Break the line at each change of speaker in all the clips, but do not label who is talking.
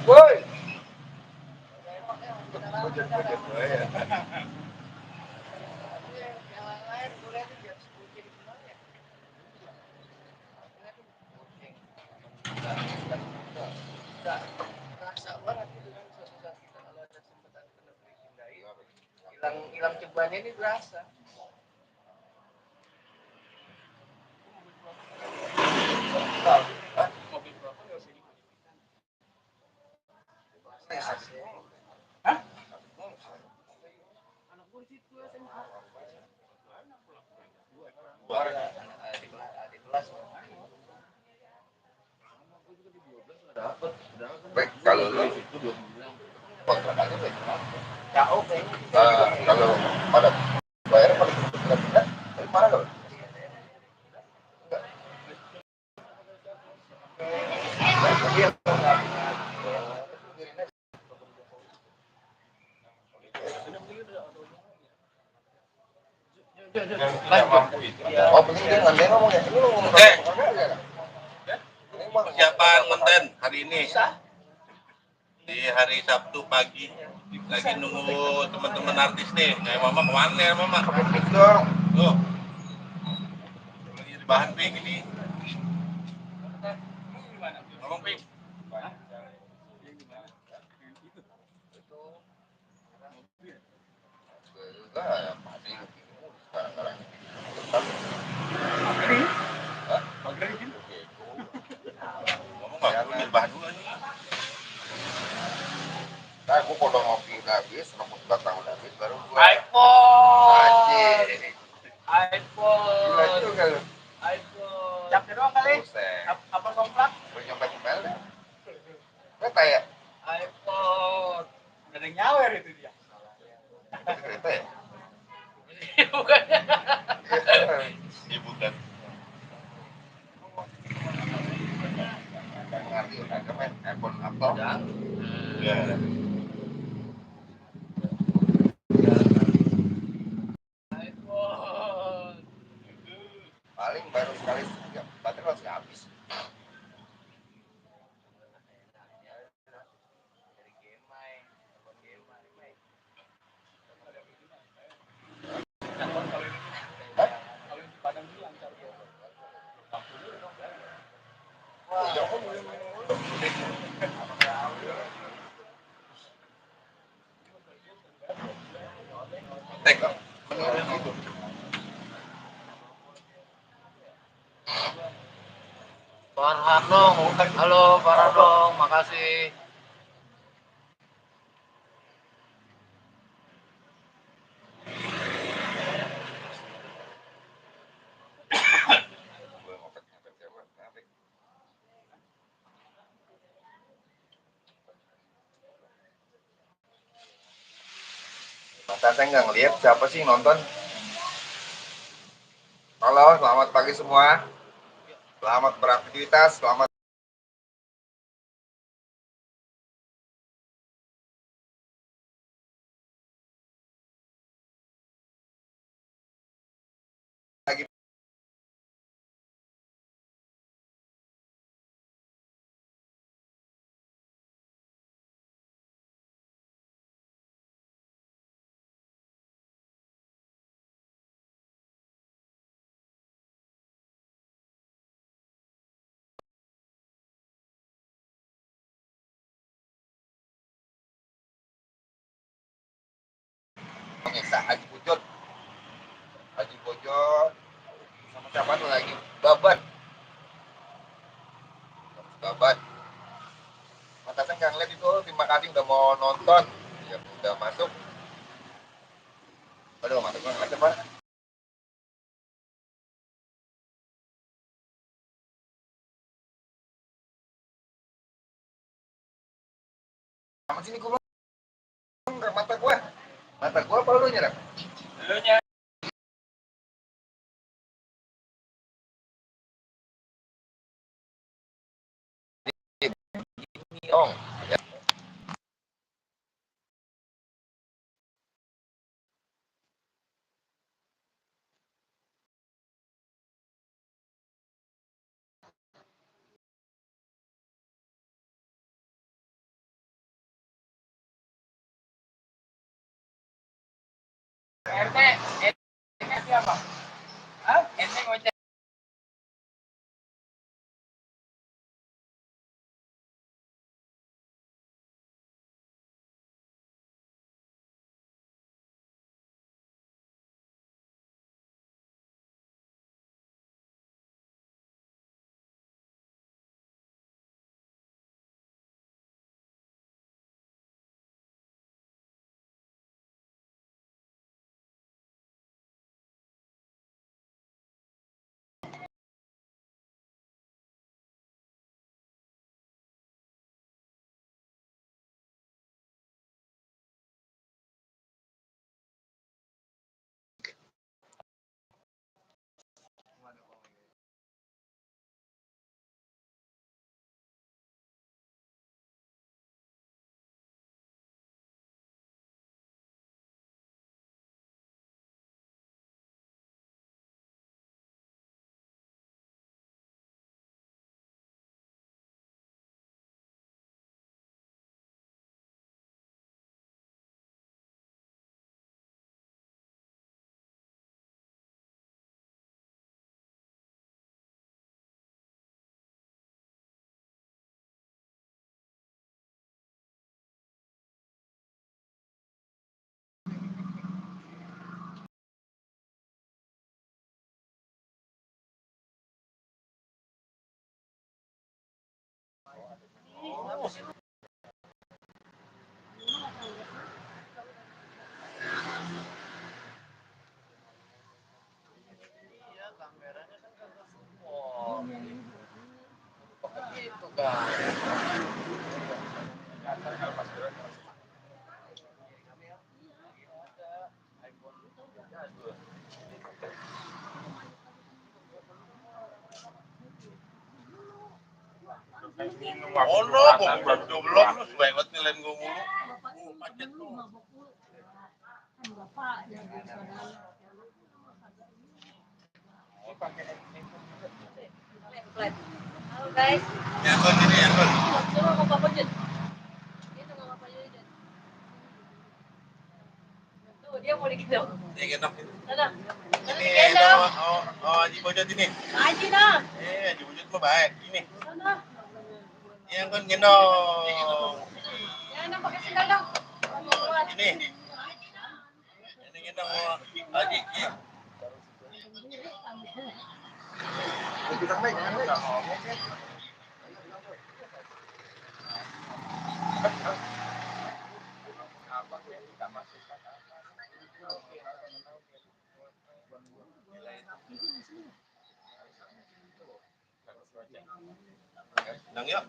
Woi. Bujut-bujut ya. Hilang cobanya ini berasa. Hah? Baik, kalau lu kontrakannya baik. Ya oke. Kalau pada bayar pada tidak, tapi mana lo? Oh, penting dia nggak ngomong ya. Ini lu ngomong
persiapan konten hari ini di hari Sabtu pagi lagi nunggu teman-teman artis nih. Kayak mama kemana ya mama?
dong.
Tuh lagi di bahan pink ini. Ngomong pink. Ngomong nggak? Gue di bahan dulu nih.
Nah, aku kalau ngopi udah habis, rambut batang udah habis, baru gue
iPhone.
anjir.
iPhone.
Gila juga lu.
iPhone. Capnya doang kali. Apa komplak?
Gue nyopet-nyopet deh. Kereta ya?
iPhone. Gak ada yang nyawer itu dia.
Itu kereta ya?
Bukan.
Iya bukan.
Gak ngerti, kagak main iPhone apa?
Ya.
iPhone.
Paling baru sekali, ya, baterai masih habis.
Tek.
Farhanong, halo Farhanong, makasih.
Mata saya nggak ngeliat siapa sih nonton. Halo, selamat pagi semua. Selamat beraktivitas, selamat lagi. Haji Bujot. Haji Bujot. Sama siapa tuh lagi? Babat. Babat. Mata saya nggak ngeliat itu, terima kasih udah mau nonton. Ya udah masuk. Aduh, mata gue ngeliat apa? Sama sini gue mata gue. Mata gue apa lu nyerap?
Lu nyari
Ini ong. Ya.
RT, RT siapa? Hah? RT ngoceh. Iya, kameranya kan kagak support. Begitu kan.
Oh no, belum belum lu sebaik banget nilaiin gue mulu. Macet lu.
Halo guys,
Ya kon ini ya kon.
coba mau Papa Jun. Itu mau Papa Jun. Tuh dia mau digendong.
Ya gendong.
Sana. Sana
Ini
digendong.
Haji Bojot ini.
Aji nah.
Haji Bojot mah baik. Ini.
Sana.
Yang kon gendong.
Ya nak pakai sendal dong. Mau keluar.
Ini. Ini gendong Haji. Iya. Gendong yuk.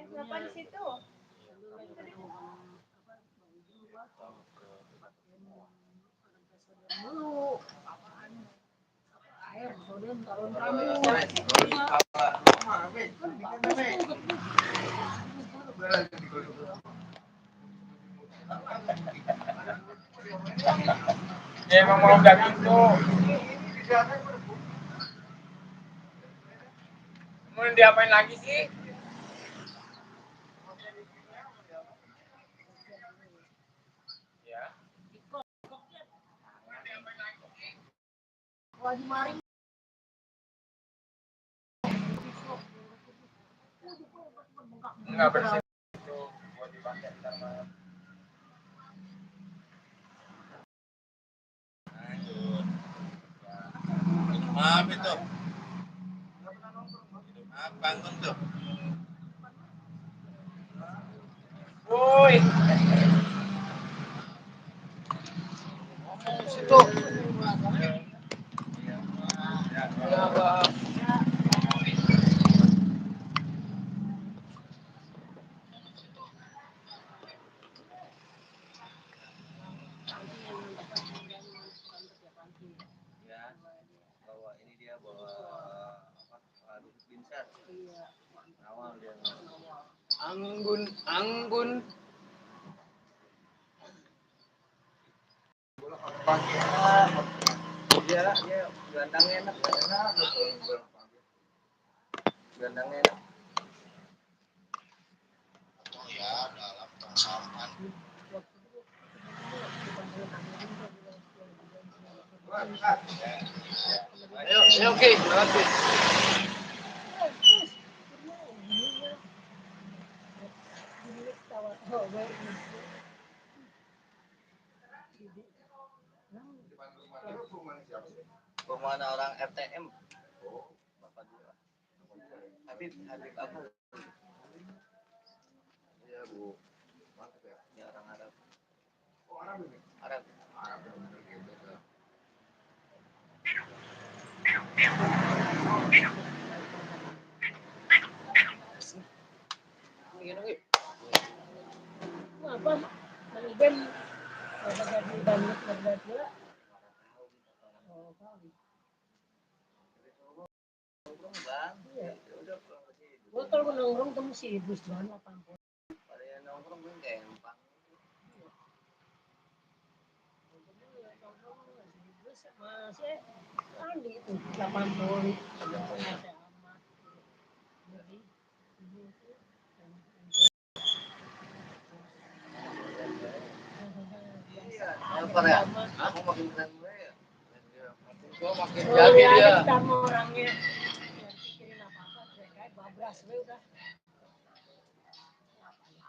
Kenapa di situ?
Ya emang mau udah gitu. Mau diapain lagi sih? Ya. Enggak bersih itu buat dipakai sama.
Maaf itu. Maaf bangun tuh.
Woi. Situ. Ya, Bang.
Bawa ini dia bawa apa Luhut Binsar awal dia
Anggun, Anggun.
pagi enak. Dia gelandangnya enak, gelandangnya enak.
Ya dalam perasaan
Ayo, oke, terima Perumahan orang RTM. Oh, Bapak dua. Habib aku. Iya, Bu. Mantap ya. Ya orang Arab. Oh, Arab ini. Arab. Arab benar-benar geblek ya. Ini
Apa? Bang ada gaji banyak berarti. Oh, kali.
Bang.
Iya.
Ya udah pulang aja.
Gua kalau nongkrong tuh mesti bus doang 80.
Pada yang nongkrong gue gampang.
Masih Andi itu 80 ada amat. Jadi
Iya, apa ya? Aku makin keren gue ya. Makin tua makin
oh,
jadi
ya,
dia.
kita mau orangnya yang pikirin apa-apa kayak babras we udah.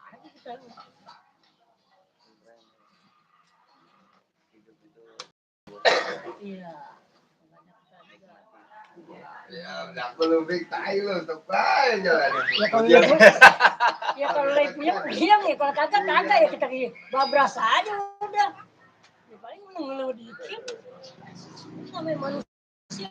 Aja kita
Hidup itu.
iya.
Ya, udah belum big tai lo, untuk baik jalan.
Ya kalau ya kalau lagi punya bilang ya kalau kagak ya kita babras aja udah. Ya paling mengeluh dikit. Namanya manusia.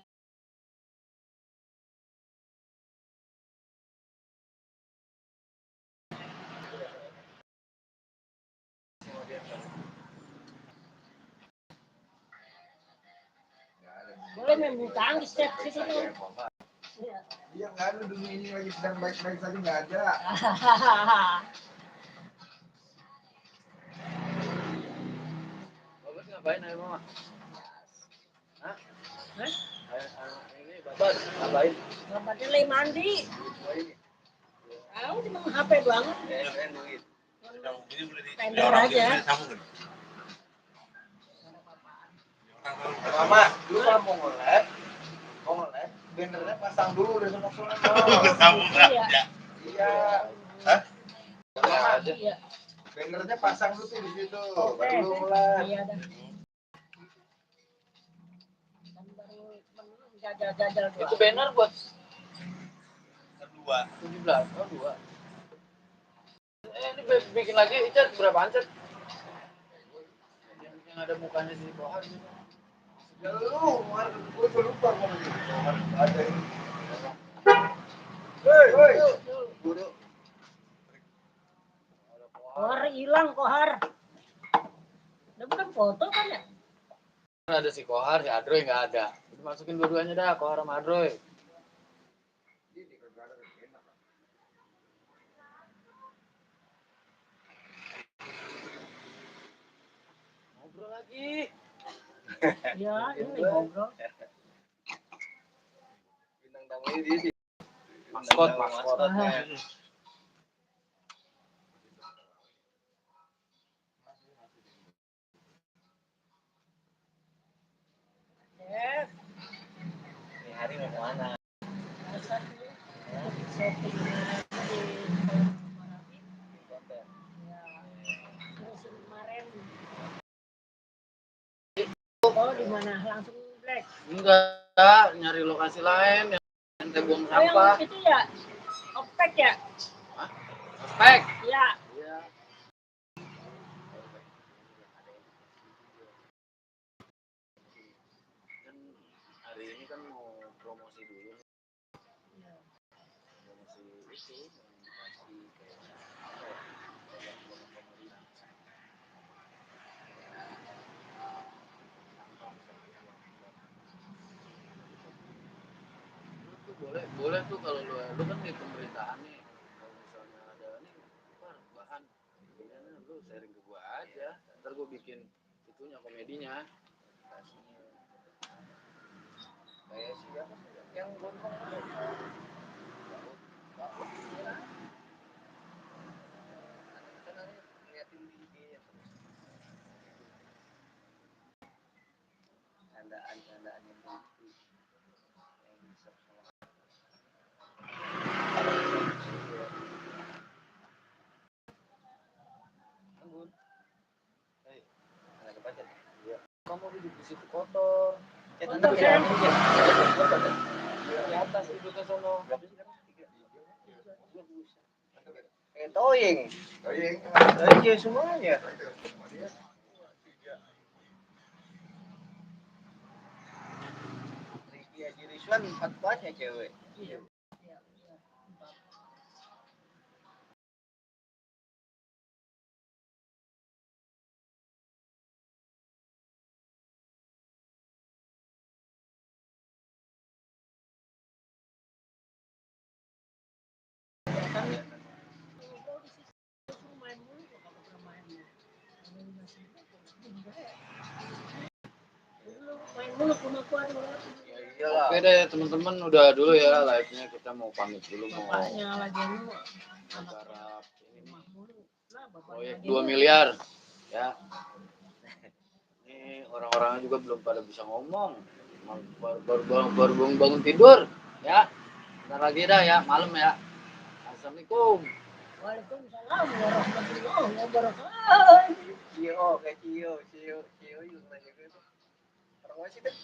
Boleh main bulu tangkis set situ tuh. Iya.
Iya nggak ada dunia ini lagi sedang baik-baik saja nggak ada. Bapak ngapain ayo mama? Hah?
Hah?
Ini bapak ngapain?
Bapaknya lagi mandi.
Oh ini.
Aku cuma HP banget.
Ya, duit.
ini boleh di
Tender
orang
aja.
ini sambung kan?
Mama, dulu kalau mau nge-lab, bannernya pasang dulu udah sono-sono.
Sambung
Iya.
aja.
Iya.
Hah?
Aja.
Iya.
Bannernya pasang dulu tuh di situ.
Oke.
Baru lu mulai.
Iya dah. Kan baru jajal-jajal doang.
Itu banner buat
Kedua.
17. Oh, 2. Ini bikin lagi Icat berapaan, Cat? Yang ada mukanya si Kohar gitu. Ya lu, gue lupa mau ada ini. Hei, guru.
Kohar hilang Kohar. Udah bukan foto kan ya?
Ada si Kohar, si Adroy nggak ada. Masukin dua-duanya dah, Kohar sama Adroy. Ngobrol lagi.
Iya, ini ngobrol.
Bintang tamunya dia sih. Maskot.
Yes.
Ini hari mau kemana?
Masa dulu shopping di
Konten.
ya. Terus kemarin oh di mana langsung black.
Enggak, nyari lokasi lain yang buang
Oh yang
sampah.
itu ya opek ya.
Spek.
Iya.
Iya. Kan hari ini kan mau promosi dulu. Promosi itu kasih kayak apa ya? Program pemerintah. Lu tuh boleh tuh kalau lu kan di pemerintahan nih. Kalau misalnya ada nih bahan, lu sharing ke gua aja. Ntar gua bikin itunya komedinya. Kayak siapa yang gondrong candaan-candaan yang begitu yang bisa anggun anak baca ya kamu duduk di situ kotor
Kotor, Sen.
di atas duduk ke sono toying toying semuanya Rizky Haji Rizwan 4 ya cewek
Iya. Main mulu ke rumah gua tuh.
ya iyalah
Oke deh teman-teman, udah dulu ya live-nya, kita mau pamit dulu, mau
Bapaknya lagi lu.
garap ini
Rumah mulu. Lah, bapaknya
proyek
lagi
2
lu.
miliar ya. Ini orang-orangnya juga belum pada bisa ngomong, baru bangun tidur ya. Bentar lagi dah ya, malam ya. Assalamualaikum.
Waalaikumsalam warahmatullahi wabarakatuh.
Cio kayak Cio yuk nanya gitu orang masih deh